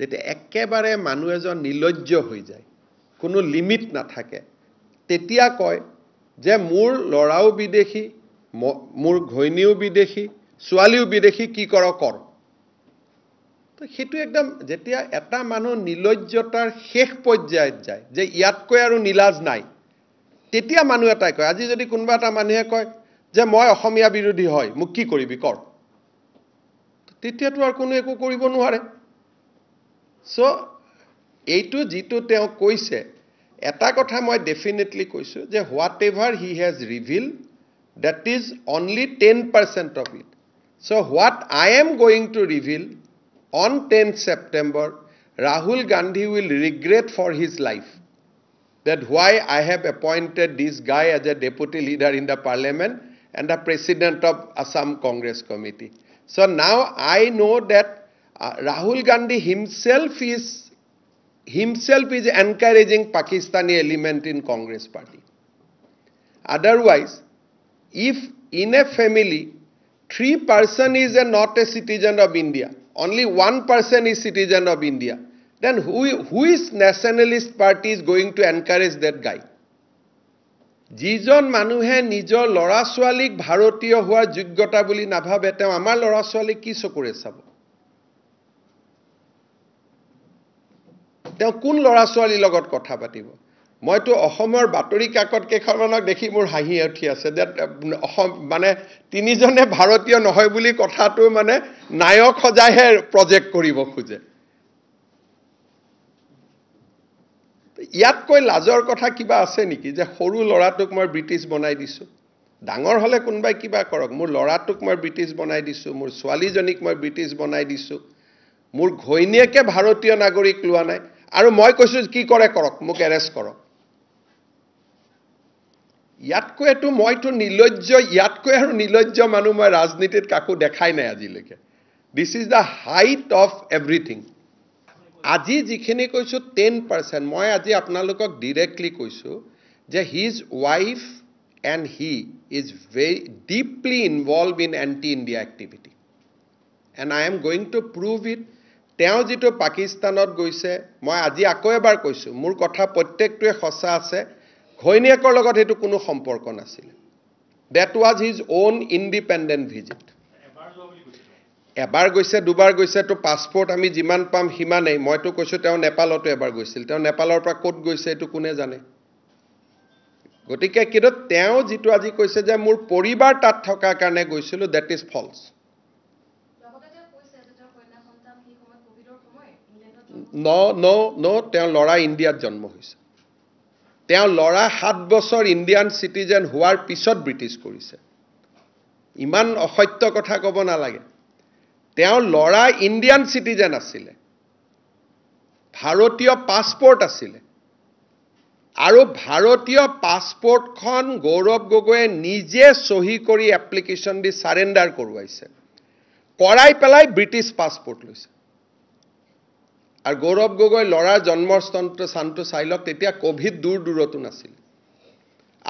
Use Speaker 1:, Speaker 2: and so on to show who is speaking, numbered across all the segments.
Speaker 1: যেতিয়া একেবাৰে মানুহ এজন নিৰ্লজ্জ হৈ যায়, কোনো লিমিট নাথাকে, তেতিয়া কয় যে মোৰ ল'ৰাও বিদেশী, মোৰ ঘৈণীও বিদেশী, ছোৱালীও বিদেশী, কি কৰ কৰ। তো সেইটো একদম যেতিয়া এটা মানুহ নিৰ্লজ্জতাৰ শেষ পৰ্যায়ত যায় যে ইয়াতকৈ আৰু নিলাজ নাই, তেতিয়া মানুহ এটাই কয়। আজি যদি কোনোবা এটা মানুহে কয় যে মই অসমীয়া বিৰোধী হয়, মোক কি কৰিবি কৰ, তেতিয়াতো আৰু কোনো একো কৰিব নোৱাৰে। চ' এইটো যিটো তেওঁ কৈছে, এটা কথা মই ডেফিনেটলি কৈছোঁ যে whatever he has reveal that is only 10% of it. So what I am going to reveal on 10th September, Rahul Gandhi will regret for his life that why I have appointed this guy as a deputy leader in the parliament and the president of Assam Congress Committee. So now I know that Rahul Gandhi himself is encouraging Pakistani element in Congress party. Otherwise, if in a family 3 person is not a citizen of India, only 1 person is citizen of India, then who is nationalist party is going to encourage that guy? যিজন মানুহে নিজৰ ল'ৰা ছোৱালীক ভাৰতীয় হোৱাৰ যোগ্যতা বুলি নাভাবে, তেওঁ আমাৰ ল'ৰা ছোৱালীক কি চকুৰে চাব? তেওঁ কোন ল'ৰা ছোৱালীৰ লগত কথা পাতিব? মইতো অসমৰ বাতৰি কাকত কেইখনমানক দেখি মোৰ হাঁহি উঠি আছে যে অসম মানে তিনিজনে ভাৰতীয় নহয় বুলি কথাটো মানে নায়ক সজাইহে প্ৰজেক্ট কৰিব খোজে। ইয়াতকৈ লাজৰ কথা কিবা আছে নেকি যে সৰু ল'ৰাটোক মই ব্ৰিটিছ বনাই দিছোঁ, ডাঙৰ হ'লে কোনোবাই কিবা কৰক, মোৰ ল'ৰাটোক মই ব্ৰিটিছ বনাই দিছোঁ, মোৰ ছোৱালীজনীক মই ব্ৰিটিছ বনাই দিছোঁ, মোৰ ঘৈণীয়েকে ভাৰতীয় নাগৰিক লোৱা নাই, আৰু মই কৈছোঁ কি কৰে কৰক, মোক এৰেষ্ট কৰক। ইয়াতকৈতো মইতো নিৰ্লজ্জ, ইয়াতকৈ আৰু নিৰ্লজ্জ মানুহ মই ৰাজনীতিত কাকো দেখাই নাই আজিলৈকে। This is the height of everything. আজি যিখিনি কৈছোঁ 10%, মই আজি আপোনালোকক ডিৰেক্টলি কৈছোঁ যে his wife and he is very deeply involve in anti India activity and I am going to prove it. তেওঁ যিটো পাকিস্তানত গৈছে, মই আজি আকৌ এবাৰ কৈছোঁ, মোৰ কথা প্ৰত্যেকটোৱে সঁচা আছে, ঘৈণীয়েকৰ লগত সেইটো কোনো সম্পৰ্ক নাছিলে। That was his own independent visit. এবাৰ গৈছে, দুবাৰ গৈছে, তো পাছপৰ্ট আমি যিমান পাম সিমানেই। মইতো কৈছোঁ তেওঁ নেপালতো এবাৰ গৈছিল, তেওঁ নেপালৰ পৰা ক'ত গৈছে এইটো কোনে জানে। গতিকে কিন্তু তেওঁ যিটো আজি কৈছে যে মোৰ পৰিবাৰ তাত থকাৰ কাৰণে গৈছিলোঁ, that is false. ন তেওঁ ল'ৰা ইণ্ডিয়াত জন্ম হৈছে, তেওঁ ল'ৰা 7 বছৰ ইণ্ডিয়ান চিটিজেন হোৱাৰ পিছত ব্ৰিটিছ কৰিছে। ইমান অসত্য কথা ক'ব নালাগে। তেওঁ ল'ৰা ইণ্ডিয়ান চিটিজেন আছিলে, ভাৰতীয় পাছপৰ্ট আছিলে, আৰু ভাৰতীয় পাছপৰ্টখন গৌৰৱ গগৈয়ে নিজে চহী কৰি এপ্লিকেশ্যন দি চাৰেণ্ডাৰ কৰোৱাইছে, কৰাই পেলাই ব্ৰিটিছ পাছপৰ্ট লৈছে। আৰু গৌৰৱ গগৈ ল'ৰাৰ জন্মস্থানটো স্থানটো চাই লওক, তেতিয়া ক'ভিড দূৰ দূৰতো নাছিল।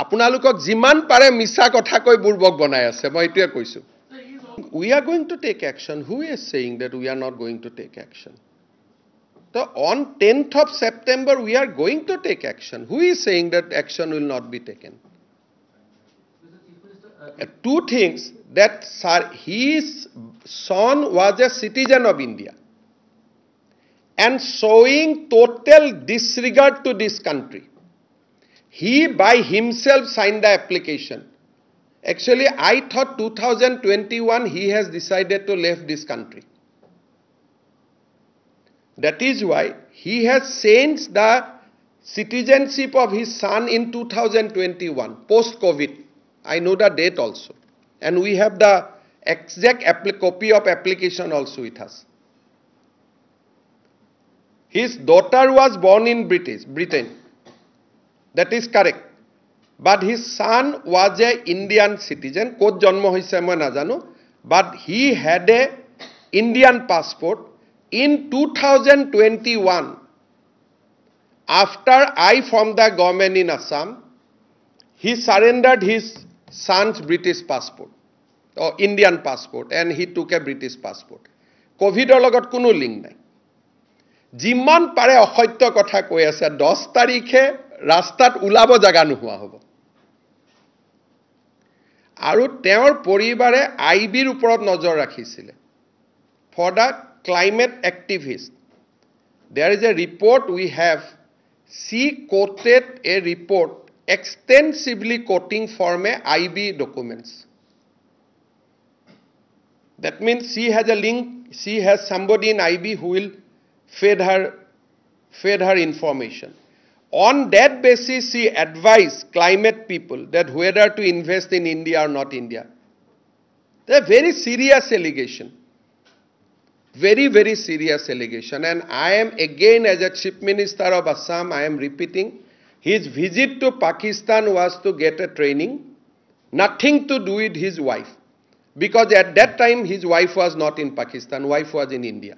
Speaker 1: আপোনালোকক যিমান পাৰে মিছা কথা কৈ বুৰ্বক বনাই আছে, মই এইটোৱে কৈছোঁ। We are going to take action. Who is saying that we are not going to take action? So on 10th of September, we are going to take action. Who is saying that action will not be taken? Two things, that sir, his son was a citizen of India and showing total disregard to this country. He by himself signed the application. Actually, I thought 2021 he has decided to leave this country. That is why he has changed the citizenship of his son in 2021, post-COVID. I know the date also. And we have the exact copy of application also with us. His daughter was born in Britain. That is correct. But his son was a Indian citizen. Kot janmo hoise moi najano. But he had a Indian passport. In 2021, after I formed the government in Assam, he surrendered his son's British passport, or Indian passport, and he took a British passport. Covidৰ লগত কোনো link নাই। যিমান পাৰে অসত্য কথা কৈ আছে। 10 তাৰিখে ৰাস্তাত ওলাব জেগা নোহোৱা হ'ব। আৰু তেওঁৰ পৰিবাৰে আই বিৰ ওপৰত নজৰ ৰাখিছিলে for the climate activist. There is a report we have. She quoted a report, extensively quoting from a IB documents. That means she has a link, she has somebody in IB who will feed her information. On that basis, she advised climate people that whether to invest in India or not India. A very serious allegation. Very, very serious allegation. And I am again, as a Chief Minister of Assam, I am repeating, his visit to Pakistan was to get a training, nothing to do with his wife. Because at that time, his wife was not in Pakistan, wife was in India.